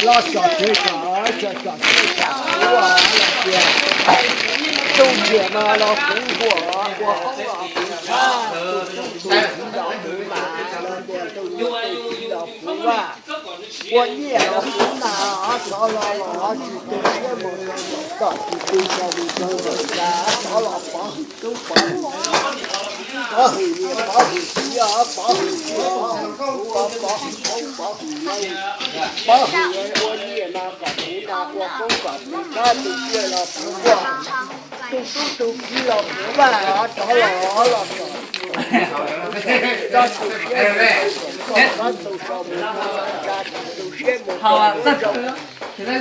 Los xyom tsev kom, xyom tsev kom kuv los tias, tus nyiam no los kuv nquam, ua qoob los kuv txhab, tus tub tus kiv los kuv mam, los tias tus tub tus kiv los kuv vaj, ua nyiaj los kuv nas, thov los los tsis tu siab mus rau tom, tsis tu siab mus rau tom, thov los pov hwm tub pov hwm, pov hwm niam pov hwm txiv, pov hwm txiv pov hwm kuv, pov hwm pov hwm, pov hwm ua nyiaj no kom kuv nas, ua qoob kom kuv txhab, tus nyiam los kuv vaj, tus tub tus kiv los kuv vaj, thov los los tsis tu siab mus rau tom, tsis tu siab mus rau tom, tsis tu siab mus rau tom,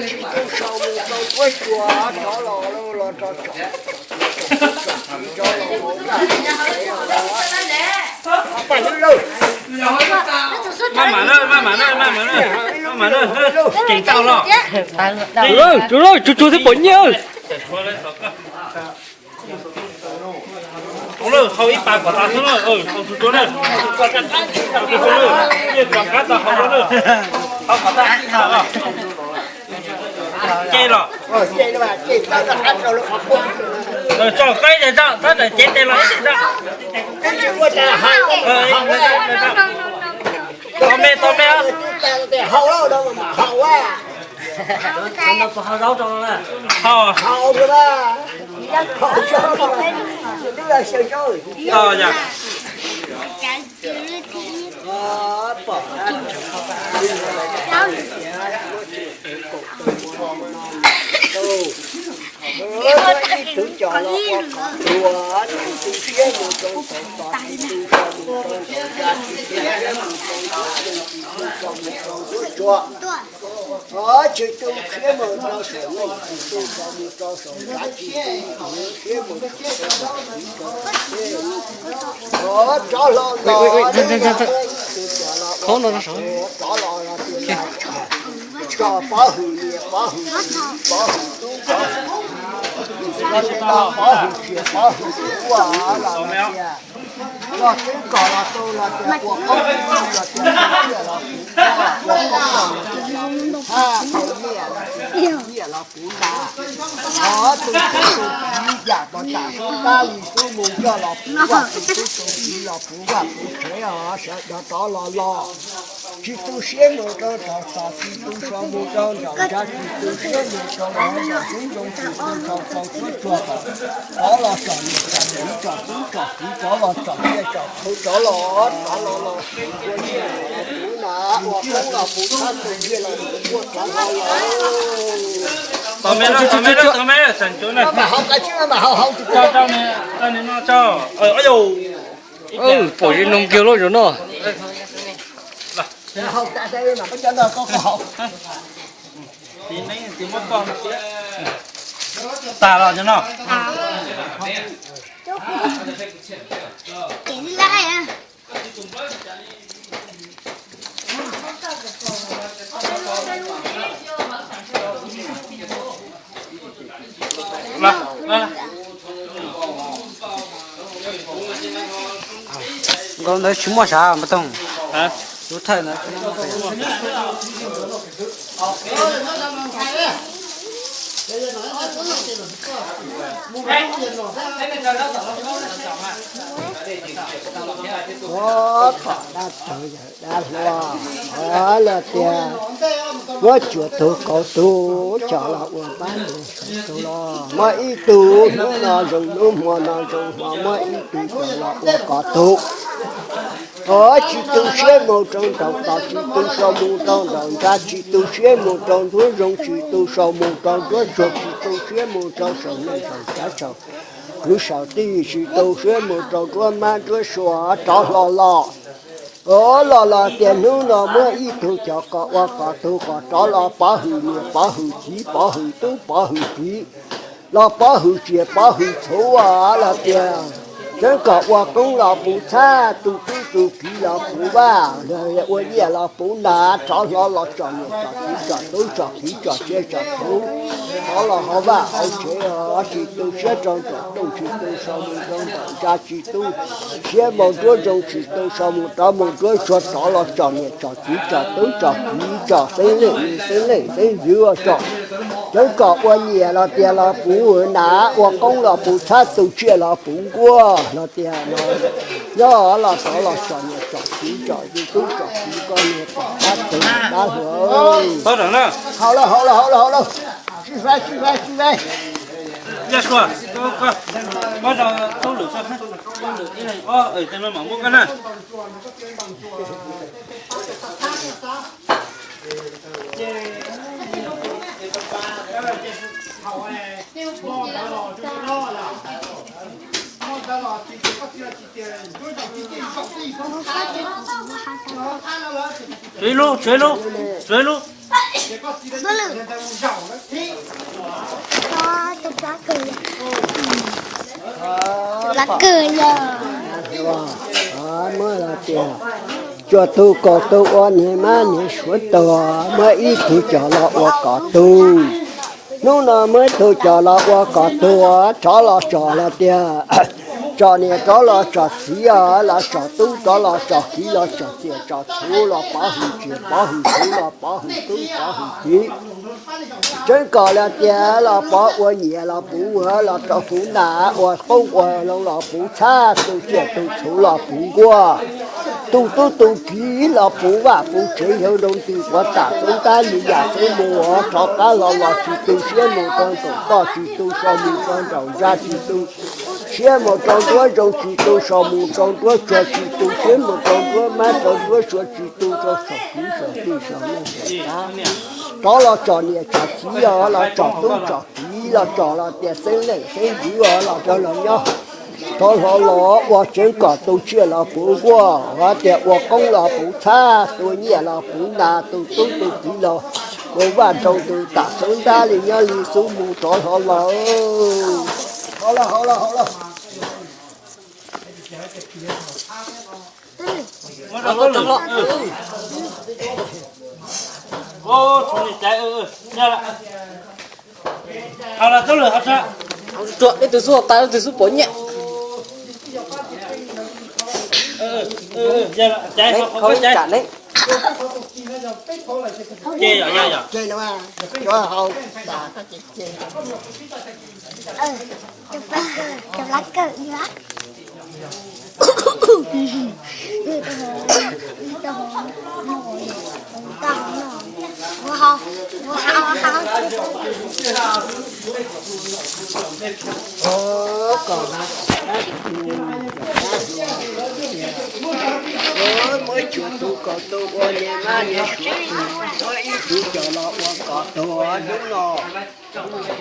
tsis tu siab mus rau tom, thov los los tsis tu siab mus rau tom, maj mam na, maj mam na, maj mam na, maj mam na, keem tau los. Tsum lauj, tsum lauj, tsum tsum thiab pom nyiaj. Hau ib pas kom tas xwb na, hau tsum tsum na, tsum tsum na, kom qab tas hau na, hau kom tas. Ces los, tso qaib ces tso, tab tom cev tes los ib teg tso. Tau me, tau me. Hau. Ib tug coj los ua kom tuag, tsis tu siab mus rau saum tod, tsis tu siab mus rau saum nraum zos, tsis tu siab mus rau saum ntuj, tsis tu siab mus rau saum nrav, tsis tu siab mus rau saum txiv rau saum teb. Rov los los, ib tug coj los ua kom tuag, rov los los tsis tshua, pov hwm niam pov hwm txiv pov hwm tub pov hwm, los tsis tau pov hwm tsiaj pov hwm kuv los tias, los twb kom los tu los tias ua qoob los tias ua nyiaj los kuv vaj, ua qoob los tias ua nyiaj los kuv vaj, thov tus tub tus kiv yam tau tam tab li xub mus coj los kuv vaj, tus tub tus kiv los kuv vaj kuv tsev os, sawv daws rov los los. Tsis tu siab mus rau nraum tod, tsis tu siab mus rau nraum nrad, tsis tu siab mus rau nraum nraum, tsis tu siab mus rau txhua txhua tog, rov los tsom niam tsom txiv tsom tub tsom kiv, rov los tsom tsiaj tsom txhu, rov los, rov los los, ua nyiaj los kuv na, ua qoob los kuv txhab, tus nyiaj los kuv vaj, rov los los. Tau me, tau me, tau me, tseem cuv na. Tso, tso, tso, no tso. Pom zis noog kiag lub zaum no. Tas los no. Nkauj ntawd tsis muaj sav npa toog. Lub thawj ntawd tsis muaj. Ua pom dab tsawv yawm dab hluas, los tias muab cuam tug kauv tug coj los ua pab ntawd sawv tug los muab ib tug hnub no zoo hnub hmo no zoo hmo muab ib tug coj los ua kom tug. Tsis tu siab mus rau nraum tod, tsis tu siab mus rau nraum nrad, tsis tu siab mus rau nruab zoov, tsis tu siab mus rau nruab tsuag, tsis tu siab mus rau saum neej saum tsav saum kwv saum tij, tsis tu siab mus rau nruab mab nruab sua, rov hlo los. Los los tias hnub no muab ib tug coj kom ua kom tug kom rov los pov hwm niam pov hwm txiv pov hwm tub pov hwm kiv, los pov hwm tsiaj pov hwm txhu, los tias tseev kom ua qoob los puv txhab tus tub Tu kiv los puv vaj, ua nyiaj los puv nas, rov hlo los tsom niam tsom txiv tsom tub tsom kiv tsom tsiaj tsom txhu, rov los hauv vaj hauv tsev, tsis tu siab rau nraum ntuj, tsis tu sau mus rau nraum ntsa, tsis tu siab mus nruab nroo, tsis tu sau mus rov mus nruab tsua, rov los tsom niam tsom txiv tsom tub tsom kiv tsom xeeb leej xeeb leej xeeb ywv tsom. Cov kom ua nyiaj los tias los puv nas, ua qoob los puv txhab, tu tsiaj los puv nkuaj los tias no. Nyob los rov los tsom niam tsom txiv tsom tub tsom kiv, koj niag pom qab tus dab hluas. Haus lawm, haus lawm, haus lawm, haus lawm. Sib faib, sib faib, sib faib. Tshuav ib lub, tshuav ib lub, tshuav ib lub. Muab tias, cua tug kaus tug ua niag mab niag suav tuag, muab ib tug coj los ua kom tug. Hnub no muab ib tug coj los ua kom tug, rov los tsom los tias, tsom niam rov los tsom txiv, los tsom tub rov los tsom kiv, los tsom tsiaj tsom txhu, los pov hwm tsiaj pov hwm txhu, los pov hwm tub pov hwm kiv. Tseeb kom los tias los pov ua nyiaj los puv vuag, los rau puv nas, ua qoob ua loo los puv txhab, tu tsiaj tu txhu los puv nkuaj, tu tub tu kiv los puv vaj puv tsev, yawg nroo ntws puav tam xoob ntab li yam xoob mus, rov qab los los tsis tu siab mus rau nraum toj, tsis tu sau mus rau nraum ntsa, tsis tu siab mus rau nruab nroo, tsis tu sau mus rau nruab tsua, tsis tu siab mus rau nruab mab rau nruab sua, tsis tu rau saum kwv saum tij saum neej saum tsav. Rov los tsom niam tsom txiv, los tsom tub tsom kiv, los tsom los tias xeeb leej xeeb ywv, los rau los nyob. Rov hlo los ua tseeb kom tu tsiaj los puv nkuaj, hais tias ua qoob los puv txhab, tua nyiaj los puv nas, tu tub tu kiv los mus vaj nroo ntws tam xoob ntab li nyob li xub mus, rov hlo los. Hauv los, hauv los, hauv los. Tsuam, leej twg xub hauv tas leej twg xub pov nyiaj. Muab cua tug kaus tug ua niag mab niag suav tuag, muab ib tug coj los ua kom tuag hnub no.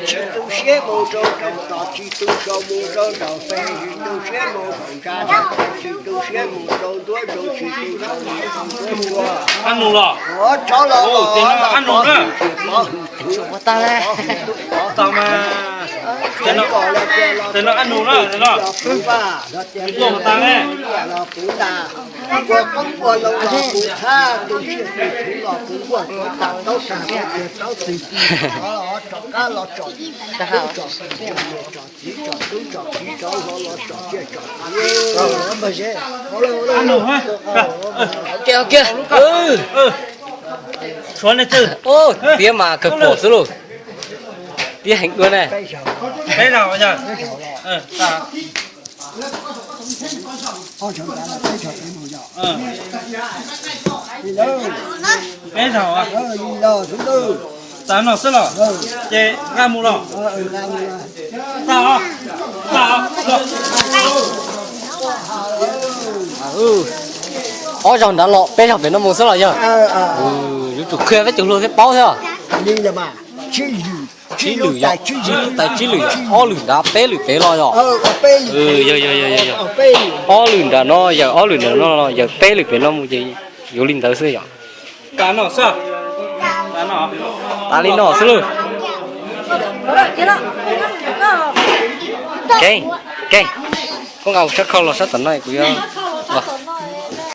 Tsis tu siab mus rau nraum toj, tsis tu sau mus rau nraum fej, tsis tu siab mus rau ntsa, tsis tu siab mus rau nruab nroo, tsis tu sau mus rau nruab tsua. Ua rov los los pov hwm tsiaj pov hwm txhu, pov hwm tub pov hwm kiv. Tseeb kom los tias los puv kiv los puv vaj, los tias los puv nyiaj los puv nas, ua qoob ua loo los puv txhab, tu tsiaj tu txhu los puv nkuaj, puv tam taub tag, tu tsiaj taub txig, rov qab los tsom tub tsom kiv, tsom niam tsom txiv tsom tub tsom kiv, rov hlo los tsom tsiaj tsom txhu. Tiab mas kawg pom xwb lauj. Tiab heev dua ne. Tas no xwb los? Ces nqa mus los? Ob zaug nrad los peb zaug pem no mus xwb los yog? Yuav tsum qhia peb cov hluas thiaj paub thiab. Tsib lwm yog, tsib lwm yog, ob lwm nrad peb lwm pem los yog? Yog, yog, yog, yog, yog. Ob lwm nram no yawm, ob lwm nram no yawm, peb lwm pem no mus ces yuav li ntawd xwb yog. Tas li no xwb lauj. Kev, kev, koj nqa sab khau los sab tom no kuv yuav